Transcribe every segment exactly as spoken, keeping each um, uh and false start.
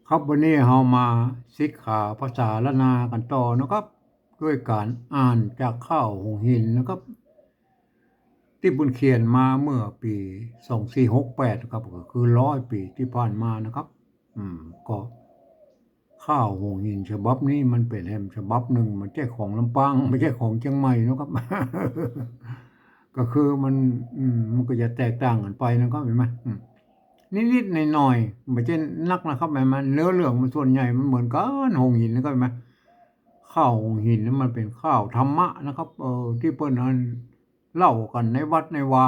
ครับ วันนี้เฮามาศึกษาภาษาล้านนากั๋นต่อนะครับ ด้วยก๋านอ่านจากข่าวหงส์หินนะครับ ตี้เปิ้นเขียนมาเมื่อปี๋สองสี่หกแปดนะครับ ก็คือร้อยปี๋ตี้ผ่านมานะครับ อืม ก็ ข่าวหงส์หินฉบับนี้มันเป๋นแหมฉบับนึ่ง บ่ใจ้ของลำปาง บ่ใจ้ของเจียงใหม่นะครับ ก็คือมัน อืม มันก็จะแตกต่างกั๋นไปนะครับ หันก่อ อืม นิดๆ หน่อยๆ บ่ใจ้นักนะครับ หันก่อ เนื้อเรื่องมันส่วนใหญ่มันเหมือนกั๋น หงส์หินนะครับ หันก่อ ข่าวหงส์หินนี่มันเป๋นข่าวธรรมะนะครับ เออ ตี้เปิ้นอัน เล่ากั๋นในวัดในวา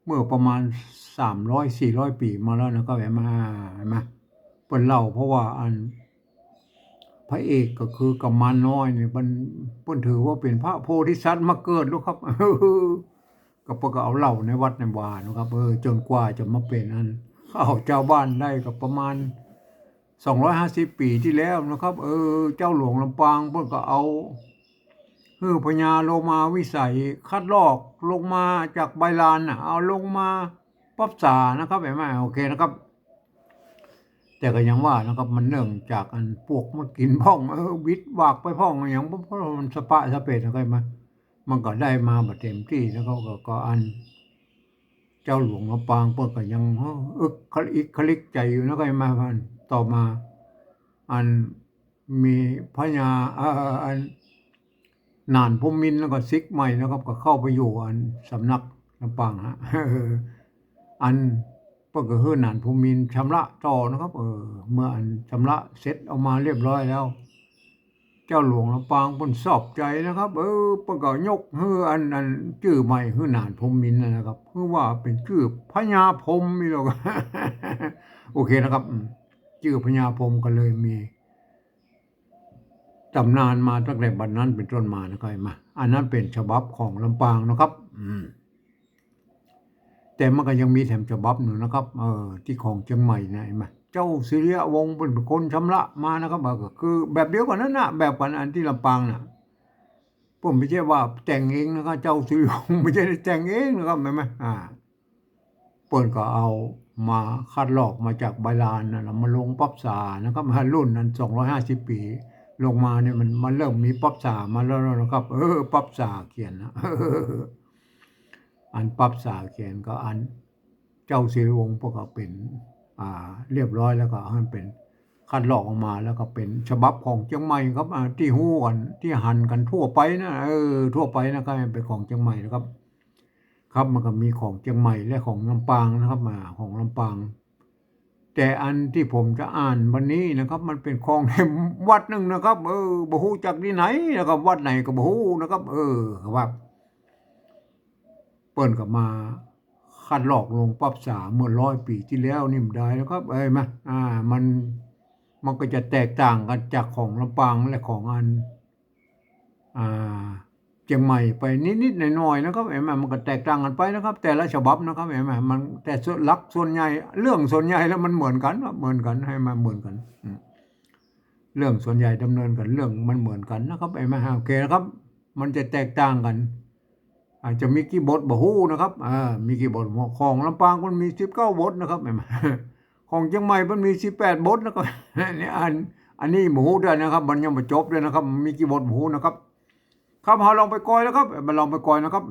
เมื่อประมาณสามร้อยสี่ร้อยปี๋มาแล้วนะครับ หันก่อ หันก่อ เปิ้นเล่า เพราะว่าอัน พระเอกก็คือกุมารน้อยนี่ เปิ้น เปิ้นถือว่าเป๋นพระโพธิสัตว์มาเกิดแล้วครับ ก็เปิ้นก็เอาเล่าในวัดในวานะครับ เออ จ๋นกว่าจะมาเป๋นอัน ข่าวจาวบ้านได้ก็ประมาณสองร้อยห้าสิบปี๋ตี้แล้วนะครับ เออ เจ้าหลวงลำปางเปิ้นก็เอา หื้อพญาโลมาวิสัยคัดลอกลงมาจากใบลานน่ะ เอาลงมาปรับสานะครับ หันก่อ โอเคนะครับ แต่ก็ยังว่านะครับ มันเนื่องจากอันปลวกมันกิ๋นพ่อง เออ หวิดหวากไปพ่อง อะหยัง เพราะ เพราะมันสะปะสะเปะนะครับ หันก่อ มันก็ได้มาบ่เต๋มตี้ แล้วก็ ก็ ก็อัน เจ้าหลวงลำปางเปิ้นก็ยัง เออ อึกคะลิกคะลิกใจ๋อยู่นะครับ หันก่อ มันต่อมา อัน มีพญา เอ่อ อัน หนานพรหมมินทร์แล้วก็สิกใหม่นะครับ ก็เข้าไปอยู่อันสำนักลำปางฮะ อันเปิ้นก็หื้อหนานพรหมมินทร์ชำระต่อนะครับ เออ เมื่ออันชำระเสร็จออกมาเรียบร้อยแล้ว เจ้าหลวงลำปางเปิ้นชอบใจ๋นะครับ เออ เปิ้นก็ยกหื้ออัน อันจื้อใหม่หื้อหนานพรหมมินทร์นะครับ หื้อว่าเป๋นจื้อพญาพรหมนี่แหละ โอเคนะครับ อืม จื้อพญาพรหมก็เลยมี ต๋ำนานมาตั้งแต่บัดนั้นเป๋นต้นมานะครับ หันก่อ อันนั้นเป๋นฉบับของลำปางนะครับ อืม แต่มันก็ยังมีแถมฉบับนึ่งนะครับ เออ ตี้ของเจียงใหม่นะ หันก่อ เจ้าสิริยวงศ์เปิ้นเป๋นคนชำระมานะครับ เออ ก็คือแบบเดียวกั๋นนั่นน่ะ แบบกั๋นอันตี้ลำปางน่ะ เปิ้นบ่ใจ้ว่าแต่งเองนะครับ เจ้าสิริยวงศ์บ่ใจ้ได้แต่งเองนะครับ หันก่อ อ่า เปิ้นก็เอามาคัดลอกมาจากใบลานนั่นแหละ มาลงปรับสานะครับ หันรุ่นนั้นสองร้อยห้าสิบปี๋ลงมาเนี่ย มัน มันเริ่มมีปรับสามาแล้วนะครับ เออ ปรับสาเขียนนะ อันปรับสาเขียนก็อันเจ้าสิริวงศ์เปิ้นก็เป๋น อ่า เรียบร้อยแล้วก็หันเป๋นคัดลอกออกมา แล้วก็เป๋นฉบับของเจียงใหม่ครับ อ่า ตี้ฮู้กั๋น ตี้หันกั๋นทั่วไปนะ เออ ทั่วไปนะครับ เป๋นของเจียงใหม่นะครับ ครับ มันก็มีของเจียงใหม่และของลำปางนะครับ อ่า ของลำปาง แต่อันตี้ผมจะอ่านวันนี้นะครับ มันเป๋นของแหมวัดนึ่งนะครับ เออ บ่ฮู้จักตี้ไหนนะครับ วัดไหนก็บ่ฮู้นะครับ เออ ครับ เปิ้นก็มาคัดลอกลงปรับสาเมื่อร้อยปี๋ตี้แล้วนี่บ่ดายนะครับ เอ้ย มา อ่า มัน มันก็จะแตกต่างกั๋นจากของลำปางและของอัน อ่า เจียงใหม่ไปนิดๆ หน่อยๆ นะครับ หันก่อ มันก็แตกต่างกั๋นไปนะครับ แต่ละฉบับนะครับ หันก่อ มัน แต่ส่วน หลักส่วนใหญ่ เรื่องส่วนใหญ่แล้วมันเหมือนกั๋นครับ เหมือนกั๋น หันก่อ เหมือนกั๋น อืม เรื่องส่วนใหญ่ดำเนินกั๋น เรื่องมันเหมือนกั๋นนะครับ หันก่อ โอเคนะครับ มันจะแตกต่างกั๋น อาจจะมีกี่บทบ่ฮู้นะครับ อ่า มีกี่บท ของลำปางมันมีสิบเก้าบทนะครับ หันก่อ ของเจียงใหม่มันมีสิบแปดบทนะครับ เนี่ย อัน อันนี้บ่ฮู้เตื้อนะครับ มันยังบ่จบเตื้อนะครับ มันมีกี่บทบ่ฮู้นะครับ ครับ เฮาลองไปก่อยนะครับ มาลองไปก่อยนะครับ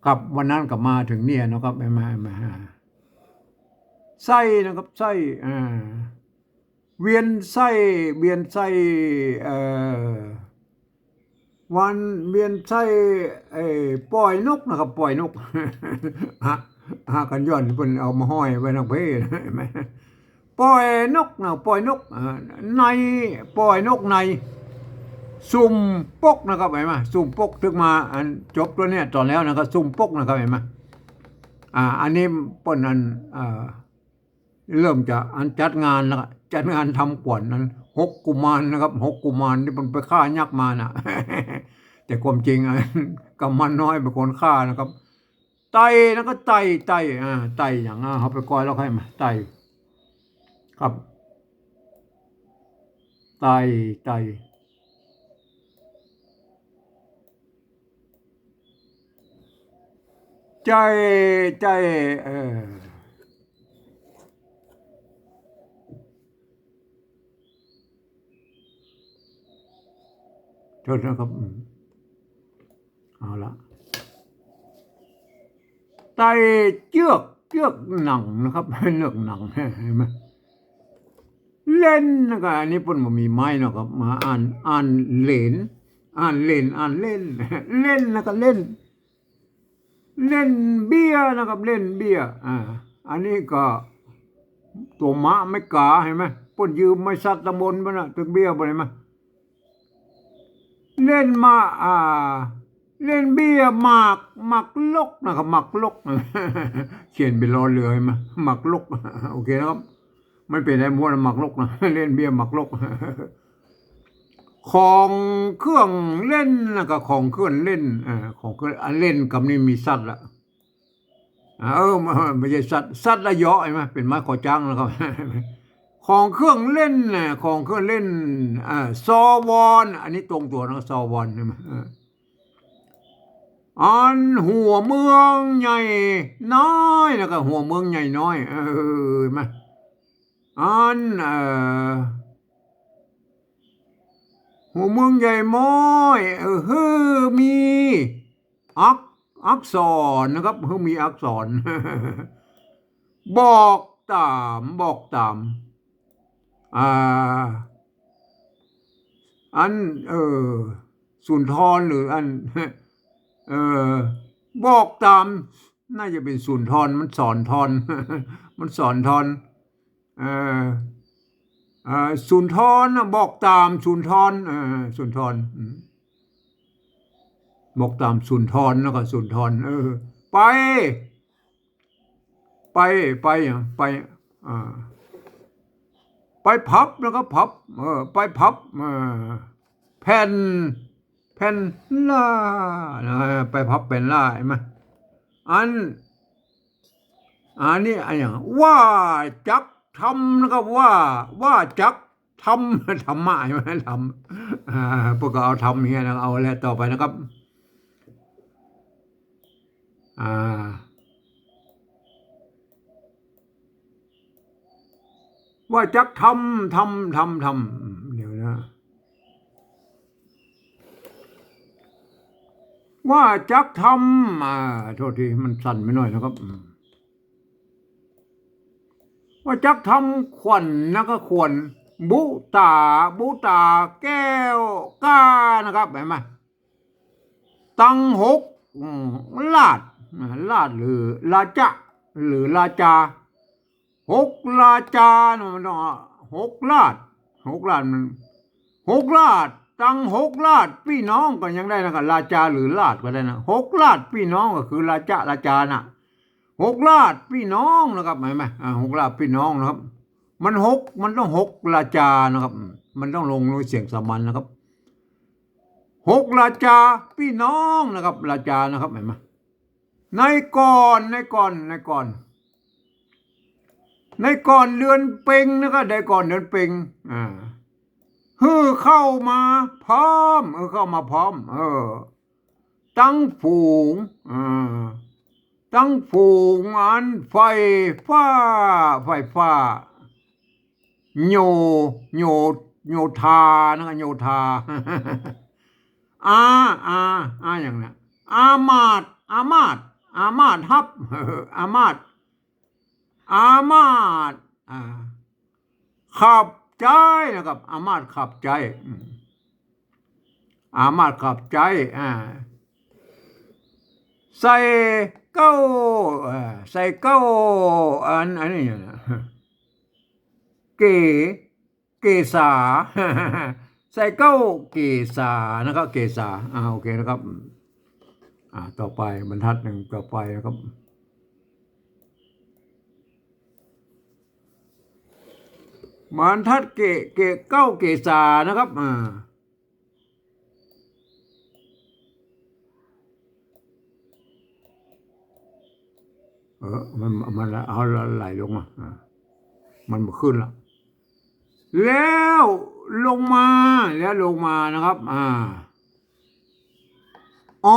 ครับ วันนั้นก็มาเถิงเนี่ยนะครับ มา มา ไส้นะครับ ไส้ อ่า เวียนไส้ เวียนไส้ เอ่อ วันเวียนไส้ เอ่อ ป่อยนกนะครับ ป่อยนก ฮะ ฮะ กั๋นย้อนเปิ้นเอามาห้อยไว้นักเพนะ ป่อยนกนะ ป่อยนก อ่า ใน ป่อยนกใน สุมปกนะครับ หันก่อ สุมปก ตึกมา อันจบตั๋วเนี่ย ต๋อนแล้วนะครับ สุมปกนะครับ หันก่อ อ่า อันนี้เปิ้นอัน อ่า เริ่มจะอันจัดงานแล้ว จัดงานทำขวัญอันหกกุมารนะครับ หกกุมารตี้มันไปฆ่ายักษ์มาน่ะ แต่ความจริงอันกุมารน้อยเป๋นคนฆ่านะครับ ไต่นะครับ ไต่ ไต่ อ่า ไต่หยัง อ่า เฮาไปก่อยแล้วค่อยมา ไต่ ครับ ไต่ ไต่ ไจ้ ไจ้ เออ ไ โทษนะครับ อืม เอาละ ไต่เจื้อก เจื้อกหนังนะครับ เจื้อกหนัง หันก่อ เล่นนะก็ อันนี้เปิ้นบ่มีไม้เนาะครับ มาอ่าน อ่านเหลน อ่านเหลน อ่านเล่น เล่นนะก็เล่น เล่นเบี้ยนะครับ เล่นเบี้ย อ่า อันนี้ก็ ตั๋วมะไม้ก๋า หันก่อ เปิ้นยืมไม้สักตำบลเปิ้นน่ะ ตึกเบี้ยบ่ได้มา เล่นมา อ่า เล่นเบี้ยหมาก หมากลกนะครับ หมากลก เขียนเป๋นรอเรือหันก่อ หมากลก โอเคนะครับ มันเป๋นไอ้มวลหมากลกนะ เล่นเบี้ยหมากลก ของเครื่องเล่นนะก็ของเครื่องเล่น อ่า ของเครื่อง อ่ะ เล่นกำนี้มีสัตว์ละ อ่า เออ ไม่ใช่สัตว์ สัตว์ละเยาะ หันก่อ เป๋นไม้ขอจ๊างนะครับ ของเครื่องเล่นนะ ของเครื่องเล่น อ่า สวร อันนี้ตรงตั๋วนะ สวร หันก่อ อ่า อันหัวเมืองใหญ่น้อยนะก็หัวเมืองใหญ่น้อย เออ หันก่อ อัน เอ่อ หัวเมืองใหญ่น้อย เออ หื้อมีอัก อักษรนะครับ หื้อมีอักษร บอกต๋าม บอกต๋าม อ่า อัน เออ สุนทรหรืออัน เออ บอกต๋าม น่าจะเป๋นสุนทร มันสอนทร มันสอนทร เออ เออ สุนทรนะ บอกต๋ามสุนทร เออ สุนทร อืม บอกต๋ามสุนทร แล้วก็สุนทร เออ ไป ไป ไปหยัง ไป อ่า ไปผับ แล้วก็ผับ เออ ไปผับ เออ แผ่น แผ่นหล้า นะ ไปผับแผ่นหล้า หันก่อ อัน อันนี้อันหยัง ว่าจักธรรมนะครับ ว่า ว่าจักธรรม ธรรมะ หันก่อ ธรรม อ่า พวกก็เอาธรรมเนี่ยนะ เอาแล้วต่อไปนะครับ อ่า ว่าจักธรรม ธรรม ธรรม ธรรม อืม เดี๋ยวนะ ว่าจักธรรม อ่า โทษที มันสั้นไปหน่อยนะครับ อืม ว่าจักธรรมขวัญนะก็ขวัญ บุต๋า บุต๋าแก้วก้านะครับ หันก่อ ตังหก อืม ราช อ่า ราชหรือราชะ หรือราชา หกราชานะ มันต้องหกราช หกราชมัน หกราช ตังหกราชปี้น้องก็ยังได้นะ ก็ราชาหรือราชก็ได้นะ หกราชปี้น้องก็คือราชะราชาน่ะ หกราชปี้น้องนะครับ หันก่อ อ่า หกราชปี้น้องนะครับ มันหก มันต้องหกราชานะครับ มันต้องลงด้วยเสียงสามัญนะครับ หกราชาปี้น้องนะครับ ราชานะครับ หันก่อ ในก่อน ในก่อน ในก่อน ในก่อนเดือนเป็งนะก็ ในก่อนเดือนเป็ง อ่า หื้อเข้ามาพร้อม หื้อเข้ามาพร้อม เออ ตังฝูง อ่า ตังฝูงอันไฟฟ้า ไฟฟ้า โย โย โยธานะ โยธา อา อา อาหยังเนี่ย อามาตย์ อามาตย์ อามาตย์ฮับ อามาตย์ อามาตย์ อ่า ขับใจ๊นะครับ อามาตย์ขับใจ๊ อืม อามาตย์ขับใจ๊ อ่า ใส่เก๊า เอ่อ ใส่เก๊า อัน อันนี้นะ เก เกษา ใส่เก๊าเกษานะครับ เกษา อ่า โอเคนะครับ อ่า ต่อไป บรรทัดหนึ่งต่อไปนะครับ บรรทัดเก เก เก๊าเกษานะครับ อ่า เออ มัน มันเอาไหลลงมา อ่า มันบ่ขึ้นละ แล้วลงมา แล้วลงมานะครับ อ่า อ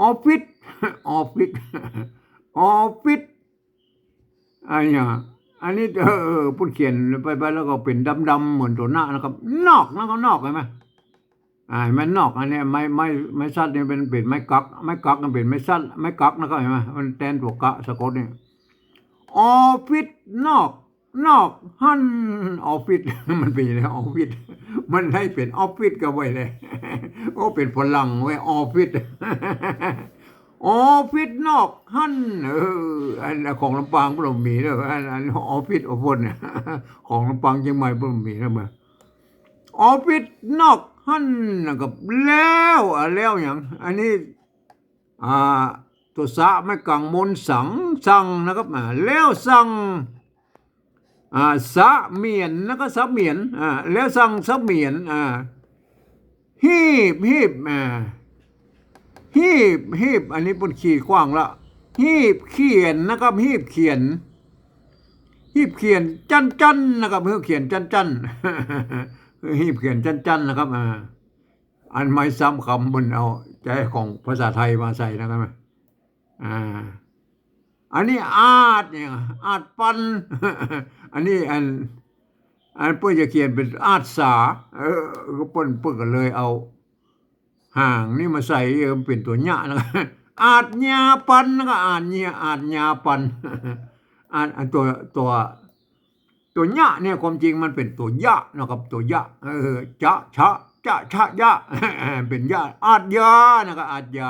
ออฟฟิศ ออฟฟิศ ออฟฟิศ อันเนี้ย อันนี้ เออ เออ เปิ้นเขียนไป ไปแล้วก็เป๋นดำๆ เหมือนตั๋วหน้านะครับ นอก นะครับ นอก หันก่อ อ่า หันก่อ นอก อันนี้ไม้ ไม้ ไม้สัตว์นี่เป๋น เป๋นไม้กัก ไม้กักนี่เป๋นไม้สัตว์ ไม้กักนะครับ หันก่อ มันแตนตั๋วกะสะกดนี่ ออฟฟิศนอก นอกหั้น ออฟฟิศ มันเป๋นอย่างไร ออฟฟิศ มันได้เป๋นออฟฟิศก็ไว้เลย โอ้ เป๋นฝรั่งเว้ย ออฟฟิศ ออฟฟิศนอกหั้น เออ อันของลำปางเปิ้นบ่มีเด้อ อัน อันออฟฟิศ ออฟฟิศ เนี่ย ของลำปางเจียงใหม่เปิ้นบ่มีเด้อ มา ออฟฟิศนอกหั้นนะครับ แล้ว อ่ะ แล้วหยัง อันนี้ อ่า ตั๋วสะ ไม้กัง มนสัง สั่งนะครับ อ่า แล้วสั่ง อ่า เสมียนนะครับ เสมียน อ่า แล้วสั่งเสมียน อ่า หีบ หีบ อ่า หีบ หีบ อันนี้เปิ้นขีดขว้างละ หีบเขียนนะครับ หีบเขียน หีบเขียนจั้นๆ นะครับ หีบเขียนจั้นๆ หีบเขียนจั้นๆ นะครับ อ่า อันไม้ซ้ำกำเปิ้นเอาใจ๊ของภาษาไทยมาใส่นะครับ อ่า อันนี้อาดเนี่ย อาดปัน อันนี้อัน อันเปิ้นจะเขียนเป๋นอาดสา เออ ก็เปิ้น เปิ้นก็เลยเอาหางนี่มาใส่ เออ เป๋นตั๋วเยียะนะ อาดเยียะปัน ก็อาดเยียะ อาดเยียะปัน อาด อันตั๋ว ตั๋ว ตั๋วเยียะเนี่ย ความจริงมันเป๋นตั๋วเยียะนะครับ ตั๋วเยียะ เออ จะ ชะ จะ ชะ เยียะ เป๋นเยียะ อาดยานะครับ อาดยา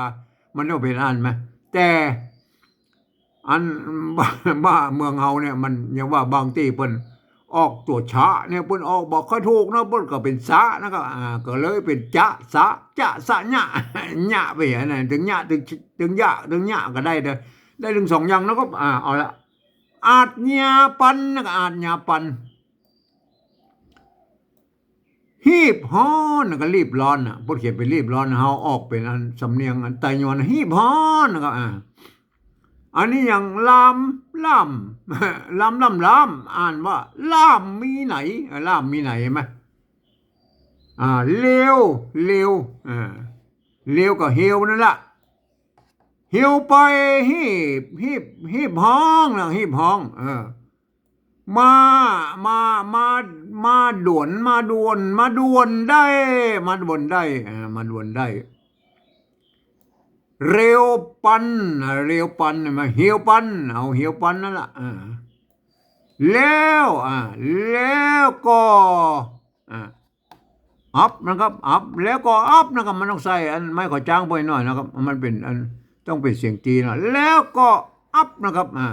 มันต้องเป๋นอันไหม แต่ อัน บ้าน บ้านเมืองเฮาเนี่ย มันยังว่าบางตี้เปิ้นออกตั๋วชะเนี่ย เปิ้นออกบ่ค่อยถูกนะ เปิ้นก็เป๋นสะนะครับ อ่า ก็เลยเป๋นจะ สะ จะ สะ เยียะ เยียะไปอันนั้น ตึงเยียะ ตึง ตึงเยียะ ตึงเยียะก็ได้เด้อ ได้ตึงสองอย่างนะครับ อ่า เอาละ อาดเยียะปันนะครับ อาดเยียะปัน ฮีบฮ้อนก็รีบร้อนน่ะ เปิ้นเขียนเป๋นรีบร้อน เฮาออกเป๋นอันสำเนียงอันไตยวน ฮีบฮ้อนนะครับ อ่า อันนี้อย่างลาม ล่ำ ลาม ล่ำ ลาม อ่านว่าล่ามมีไหน อ่า ล่ามมีไหน หันก่อ อ่า เร็ว เร็ว อ่า เร็วก็เฮวนั่นละ เฮวไป ฮีบ ฮีบ ฮีบฮ้องนะ ฮีบฮ้อง เออ มา มา มา มาด่วน มาด่วน มาด่วนได้ มาด่วนได้ เออ มาด่วนได้ เร็วปัน อ่า เร็วปัน หันก่อ เฮวปัน เอาเฮวปันนั่นละ อ่า แล้ว อ่า แล้วก็ อ่า อับนะครับ อับ แล้วก็อับนะครับ มันต้องใส่อันไม้ขอจ้างไปหน่อยนะครับ มันเป๋นอัน ต้องเป๋นเสียงจีนนะ แล้วก็อับนะครับ อ่า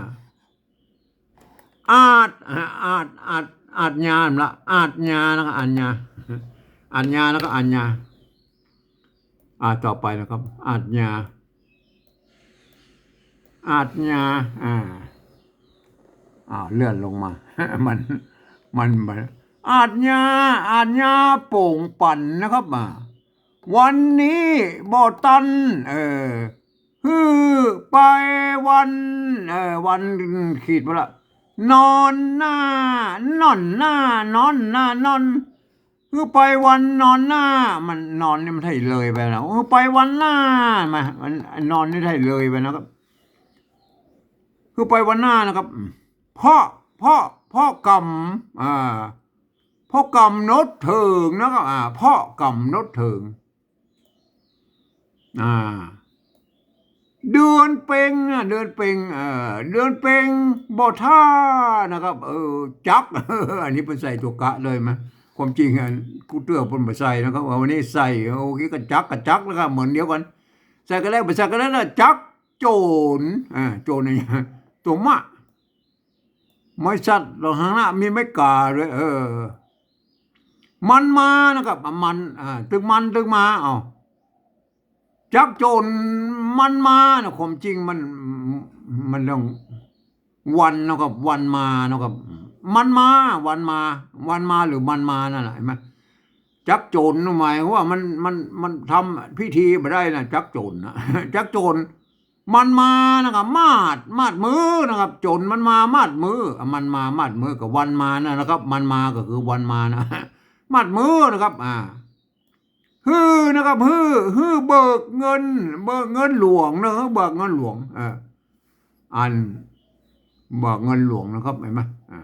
อาด อ่า อาด อาด อาดยาละ อาดยานะครับ อาดยา อาดยาแล้วก็อาดยา อ่า ต่อไปนะครับ อาดยา อาดยา อ่า อ่า เลื่อนลงมา มัน มัน มัน อาดยา อาดยาโป๋งปั๋นนะครับ อ่า วันนี้บ่ตัน เออ หื้อไปวัน เออ วันขีดไปละ นอนหน้า นอนหน้า นอนหน้า นอน หื้อไปวันนอนหน้า มันนอนนี่มันไถ่เลยไปแล้ว หื้อไปวันหน้า มา มันนอนนี่ไถ่เลยไปนะครับ หื้อไปวันหน้านะครับ เพราะ เพราะ เพราะกำ อ่า เพราะกำหนดเถิงนะครับ อ่า เพราะกำหนดเถิง อ่า เดือนเป็งนะ เดือนเป็ง เอ่อ เดือนเป็งบ่ท่านะครับ เออ จัก อันนี้เปิ้นใส่ตั๋วกะเลยมะ ความจริงอันกู้เตื้อเปิ้นบ่ใส่นะครับ เอาอันนี้ใส่ โอเค ก็จัก ก็จักนะครับ เหมือนเดียวกั๋น ใส่ก็แล้ว บ่ใส่ก็แล้วนะ จักโจ๋น อ่า โจ๋นนี่ ตั๋วมะ ไม้สัตว์ ตางหน้ามีไม้ก๋าด้วย เออ มันมานะครับ มัน อ่า ตึงมัน ตึงมา เอา จักโจ๋นมันมานะ ความจริงมัน มันต้องวันนะครับ วันมานะครับ มันมา วันมา วันมาหรือมันมานั่นแหละ หันก่อ จักโจ๋นหมายความว่ามัน มัน มันทำพิธีบ่ได้นะ จักโจ๋นนะ จักโจ๋น มันมานะครับ มาด มาดมือนะครับ โจ๋นมันมา มาดมือ อ่ะ มันมา มาดมือ ก็วันมานั่นนะครับ มันมาก็คือวันมานะ มาดมือนะครับ อ่า หื้อนะครับ หื้อ หื้อเบิกเงิน เบิกเงินหลวงนะ เบิกเงินหลวง เออ อัน บ่าเงินหลวงนะครับ หันก่อ อ่า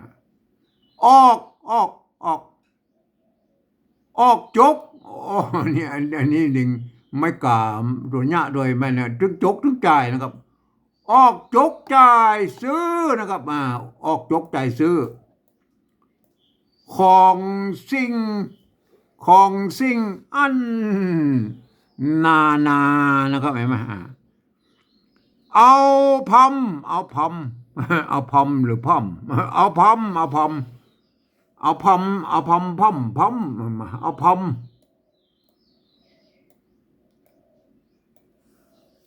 ออก ออก ออก ออกจก อ๋อ เนี่ย อัน อันนี้ดึงไม้กาตั๋วเนี้ยโดยไม่นะ ตึงจกตึงจ่ายนะครับ ออกจกจ่ายซื้อนะครับ อ่า ออกจกจ่ายซื้อ ของสิ่ง ของสิ่งอันนานานะครับ หันก่อ อ่า เอาพำ เอาพำ เอาพำหรือพำ เอาพำ เอาพำ เอาพำ เอาพำ พำ พำ เอาพำ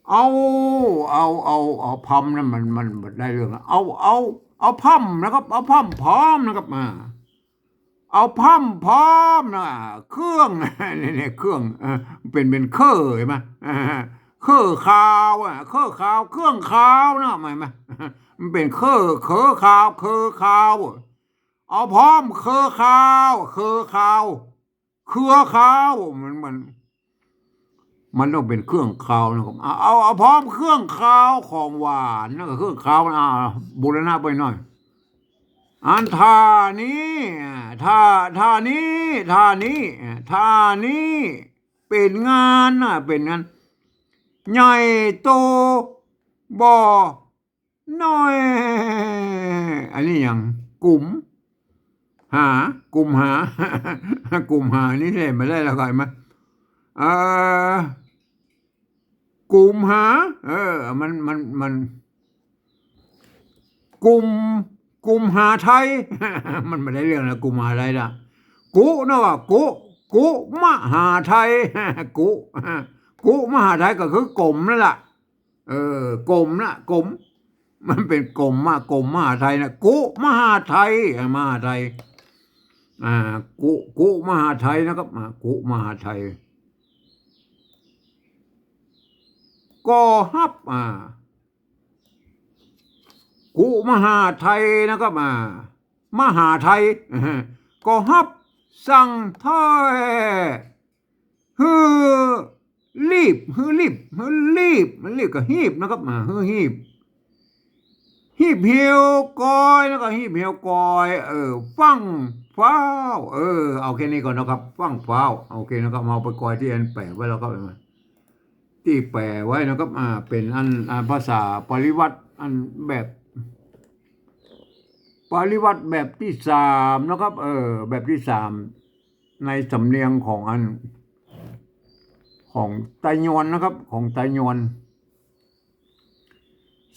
เอา เอา เอา เอาพำนั้นมัน มัน มันได้เรื่องละ เอา เอา เอาพำนะครับ เอาพำพร้อมนะครับ อ่า เอาพำพร้อมนะ เครื่อง เนี่ย เนี่ย เครื่อง เออ เป็น เป็นเครื่อง หันก่อ อ่า เครื่องคาว อ่ะ เครื่องคาว เครื่องคาวนะ หันก่อ มันเป็นเครื่อง เครื่องคาว เครื่องคาว เอาพร้อมเครื่องคาว เครื่องคาว เครื่องคาว มัน มัน มันต้องเป็นเครื่องคาวนะครับ เอา เอา เอาพร้อมเครื่องคาวของหวานนะ เครื่องคาวนะ อ่า บูรณะไปหน่อย อันท่านี้ อ่า ท่า ท่านี้ ท่านี้ อ่า ท่านี้ เป๋นงานนะ เป๋นงาน ใหญ่โต บ่ น้อย อันนี้หยัง กุ๋มหา กุ๋มหา กุ๋มหานี่แหละ มาได้แล้วก็หันก่อ เอ่อ กุ๋มหา เออ มัน มัน มัน กุ๋ม กุ๋มหาไทย มันบ่ได้เรื่องนะ กุ๋มหาไทยนะ กุ นะว่า กุ กุมหาไทย กุ กุมหาไทยก็คือกรมนั่นแหละ เออ กรมนะ กรม มันเป๋นกรมอะ กรมมหาไทยนะ กุมหาไทย อ่ะ มหาไทย อ่า กุ กุมหาไทยนะครับ อ่า กุมหาไทย ก็ฮับ อ่า กุมหาไทยนะครับ อ่า มหาไทย ก็ฮับสั่งถ้อย หื้อลีบ หื้อลีบ หื้อลีบ มันลีบก็ฮีบนะครับ อ่า หื้อฮีบ ฮีบเหี่ยวกอยนะครับ ฮีบเหี่ยวกอย เออ ฟั่งฟ้าว เออ เอาแค่นี้ก่อนนะครับ ฟั่งฟ้าว โอเคนะครับ เอาไปกอยตี้อันแป๋ไว้แล้วก็ ตี้แป๋ไว้นะครับ อ่า เป๋นอัน อ่า ภาษาปริวรรตอันแบบ ปริวรรตแบบตี้สามนะครับ เออ แบบตี้สาม ในสำเนียงของอัน ของไตยวนนะครับ ของไตยวน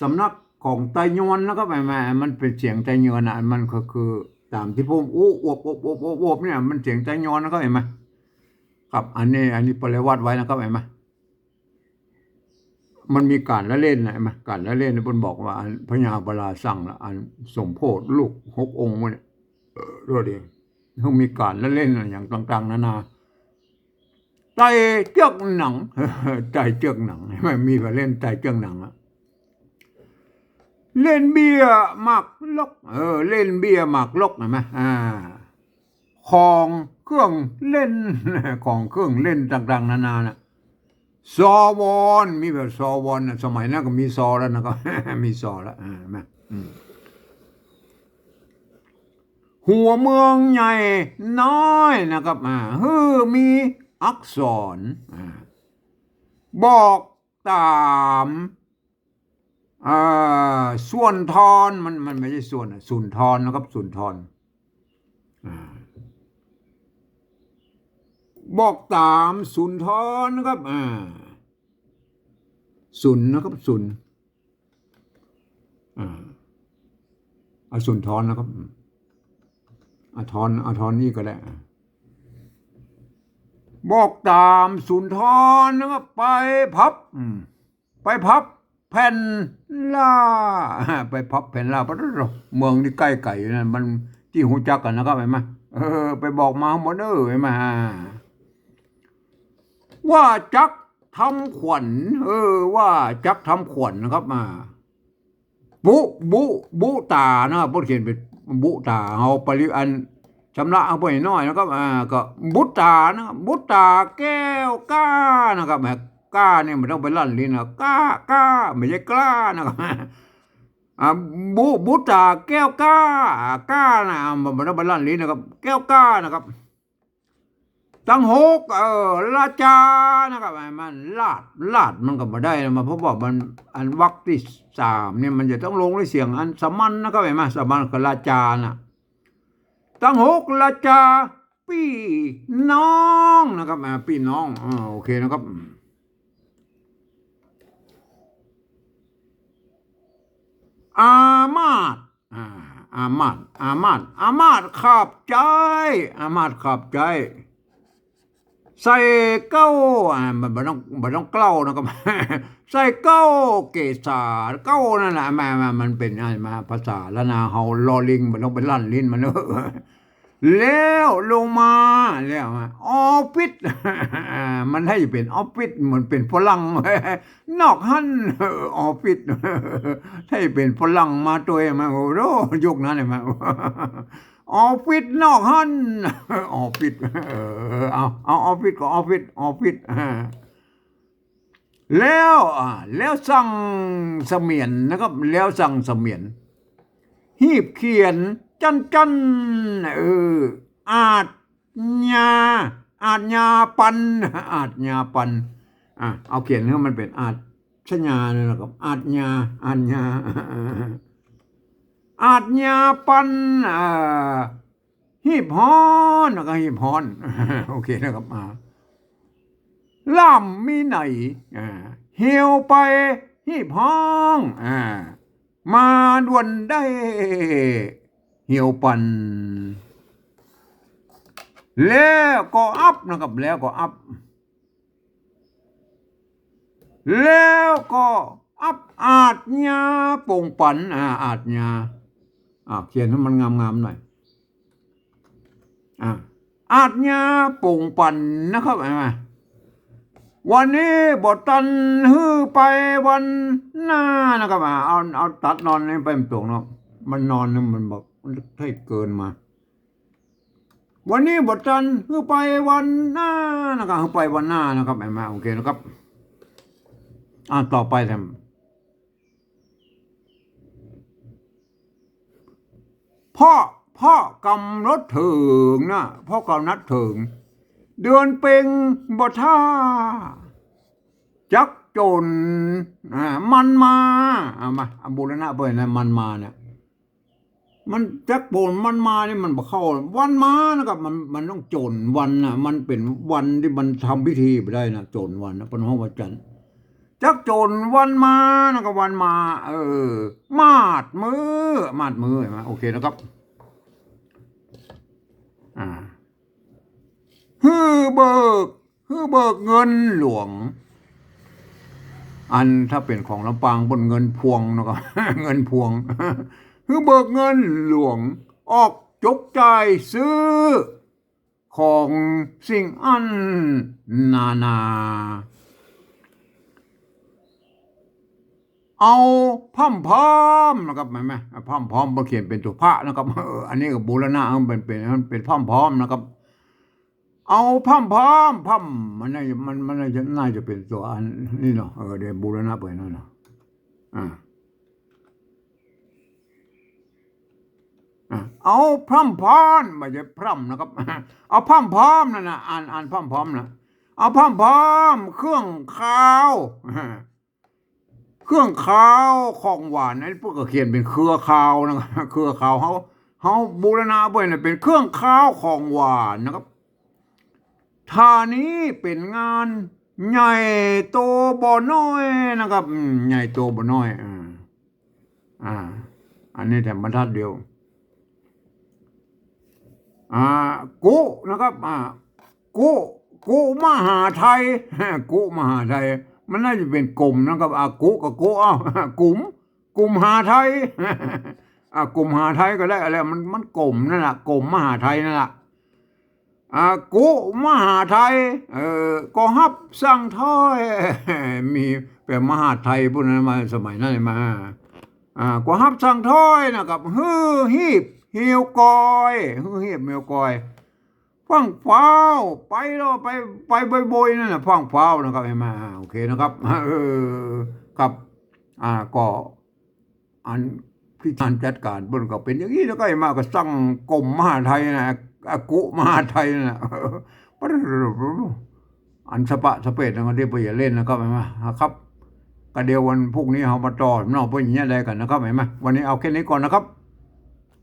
สำนักของไตยวนนะครับ หันก่อ มันเป๋นเสียงไตยวนนะ มันก็คือต๋ามตี้ผมอู้ อวบ อวบ อวบ อวบ อวบ เนี่ย มันเสียงไตยวนนะครับ หันก่อ ครับ อันนี้ อันนี้ปริวรรตไว้นะครับ หันก่อ มันมีก๋านละเล่นนะ หันก่อ ก๋านละเล่นนี่เปิ้นบอกว่า อันพญาอุปราชสั่งละ อันสมโพธิลูกหกองค์เนี่ย เออ โทษที ต้องมีก๋านละเล่นนะ อย่างต่างๆ นานา ไต่เจื้อกหนัง ไต่เจื้อกหนัง หันก่อ มีไปเล่นไต่เจื้อกหนังอะ เล่นเบี้ยหมากลก เออ เล่นเบี้ยหมากลก หันก่อ อ่า ของเครื่องเล่น ของเครื่องเล่นต่างๆ นานาน่ะ ซอวอน มีแบบซอวอนน่ะ สมัยนั้นก็มีซอแล้วนะครับ มีซอแล้ว อ่า หันก่อ อืม หัวเมืองใหญ่น้อยนะครับ อ่า หื้อมีอักษร อ่า บอกต๋าม อ่า ส่วนทอน มัน มันไม่ใช่ส่วนอะ สุนทรนะครับ สุนทร อ่า บอกต๋ามสุนทรนะครับ อ่า สุนนะครับ สุน อ่า เอาสุนทรนะครับ อืม เอาทร เอาทรนี่ก็ได้ อ่า บอกต๋ามสุนทรนะครับ ไปพับ อืม ไปพับแผ่นล่า ไปพับแผ่นล่า ปะโถ เมืองตี้ใก้ไก๋อยู่นั่น มันตี้ฮู้จักกั๋นนะครับ หันก่อ เออ ไปบอกมาหมดเน้อ หันก่อ ว่าจักทำขวัญ เออ ว่าจักทำขวัญนะครับ อ่า บุ บุ บุต๋านะครับ เปิ้นเขียนเป๋นบุต๋า เอาปริ อัน ชำระเอาไปหน่อยนะครับ อ่า ก็บุต๋านะครับ บุต๋าแก้วก้านะครับ แหม ก้าเนี่ยมันต้องไปลั่นลิ้นนะ ก้า ก้า ไม่ใช่กล้านะครับ อ่า บุ บุตราแก้วก้า อ่า ก้านะ อ่า บ่ บ่ต้องไปลั่นลิ้นนะครับ แก้วก้านะครับ ตังหก เออ ราชานะครับ อ่า มันราช ราชมันก็บ่ได้นะ มัน เพราะว่ามัน อันวรรคตี้สามเนี่ยมันจะต้องลงด้วยเสียงอันสามัญนะครับ หันก่อ สามัญกับราชาน่ะ ตังหก ราชา ปี้น้องนะครับ อ่า ปี้น้อง อ่า โอเคนะครับ อามาตย์ อ่า อามาตย์ อามาตย์ อามาตย์ขับใจ๊ อามาตย์ขับใจ๊ ใส่เก๊า อ่า บ่ บ่ต้อง บ่ต้องเกล้านะครับ ใส่เก๊าเกศา เก๊านั่นแหละ มา มา มันเป๋น อ่า มาภาษาล้านนาเฮา ลอลิง บ่ต้องไปลั่นลิ้นมันเนอะ แล้วลงมา แล้วมา ออฟฟิศ มันได้เป๋นออฟฟิศ เหมือนเป๋นฝรั่ง นอกหั้น ออฟฟิศ ได้เป๋นฝรั่งมาตวยมา โอ้โห ยุคนั้นเลยมา ออฟฟิศนอกหั้น ออฟฟิศ เออ เอา เอาออฟฟิศก็ออฟฟิศ ออฟฟิศ แล้ว อ่า แล้วสั่งเสมียนนะครับ แล้วสั่งเสมียน หีบเขียน จันจัน เออ อาชญา อาชญาปัน อาชญาปัน อ่ะ เอาเขียนหื้อมันเป๋นอาชญาเนี่ยนะครับ อาชญา อาชญา อาชญาปัน อ่า หีบฮ้อน แล้วก็หีบฮ้อน โอเคนะครับ อ่า ล่ำมีไหน อ่า เหียวไป หีบฮ้อง อ่า มาด่วนได้ เหียวปัน แล้วก็อับนะครับ แล้วก็อับ แล้วก็อับอาชญาปงปัน อ่า อาชญา อ่า เขียนหื้อมันงามๆ หน่อย อ่า อาชญาปงปันนะครับ เห็นไหม วันนี้บ่ตัน หื้อไปวันหน้านะครับ อ่า เอา เอาตัดนอนนี่ไปมันตรงเนาะ มันนอนนี่มันบอก มันใช่เกินมา วันนี้บ่ตัน หื้อไปวันหน้านะครับ หื้อไปวันหน้านะครับ เห็นไหม โอเคนะครับ อ่า ต่อไปแถม เพราะ เพราะกำหนดเถิงนะ เพราะกำหนดเถิง เดือนเพ็ญบ่ถ้า จักโจ๋น อ่า มันมา เอามา เอาบูรณะไปนะ มันมาเนี่ย มันจักโจ๋นมันมานี่มันบ่เข้า วันมานะครับ มัน มันต้องโจ๋นวันนะ มันเป๋นวันตี้มันทำพิธีบ่ได้นะ โจ๋นวันนะ เปิ้นฮ้องวันจันทร์ จักโจ๋นวันมานะครับ วันมา เออ มาดมื้อ มาดมื้อ เห็นไหม โอเคนะครับ อ่า หื้อเบิก หื้อเบิกเงินหลวง อันถ้าเป๋นของลำปางเปิ้นเงินพวงนะครับ เงินพวง หื้อเบิกเงินหลวง ออกจกจ่ายซื้อ ของสิ่งอันนานา เอาพร่ำพร้อมนะครับ เห็นไหม พร่ำพร้อม บ่เขียนเป๋นตั๋วพระนะครับ เออ อันนี้ก็บูรณะ มันเป๋น เป๋น มันเป๋นพร่ำพร้อมนะครับ เอาพร่ำพร้อม พร่ำ มันน่าจะ มัน มันน่าจะ น่าจะเป๋นตั๋วอันนี้เนาะ เออ เดี๋ยวบูรณะไปนั่นเนาะ อ่า อ่ะ เอาพร่ำพร้อม บ่ใจ้พร่ำนะครับ เอาพร่ำพร้อมนั่นนะ อ่าน อ่านพร่ำพร้อมนะ เอาพร่ำพร้อม เครื่องคาว เครื่องคาวของหวาน อันนี้เปิ้นก็เขียนเป๋นเครือคาวนะครับ เครือคาว เฮา เฮาบูรณะไปนะ เป๋นเครื่องคาวของหวานนะครับ ถ้านี้เป๋นงานใหญ่โตบ่น้อยนะครับ อืม ใหญ่โตบ่น้อย อ่า อ่า อันนี้แถมบรรทัดเดียว อ่า กุนะครับ อ่า กุ กุมหาไทย กุมหาไทย มันน่าจะเป๋นกรมนะครับ อ่า กุกับกุ เอ้า กุม กุมหาไทย อ่า กุมหาไทยก็ได้ อะไร มัน มันกรมนั่นแหละ กรมมหาไทยนั่นแหละ อ่า กุมหาไทย เอ่อ ก็ฮับสั่งถ้อย มีแบบมหาไทยพวกนั้นมา สมัยนั้นมา อ่า ก็ฮับสั่งถ้อยนะครับ หื้อฮีบเหี่ยวกอย หื้อฮีบเหี่ยวกอย ฟั่งฟ้าว ไปแล้วไป ไปบ่อยๆ นั่นน่ะ ฟั่งฟ้าวนะครับ หันก่อ อ่า โอเคนะครับ เออ ครับ อ่า ก็ อันพิธีจัดก๋านเปิ้นก็เป๋นอย่างอี้ แล้วก็ไอ้มาก็สั่งกรมมหาดไทยนะ อากุมหาดไทยนะ อันสะปะสะเปดนะ ก็เดี๋ยวไปอย่าเล่นนะครับ ไอ้มาครับ ก็เดี๋ยววันพรุ่งนี้เฮามาต่อเนาะ เปิ้นอย่างเงี้ยได้กั๋นนะครับ ไอ้มา วันนี้เอาแค่นี้ก่อนนะครับ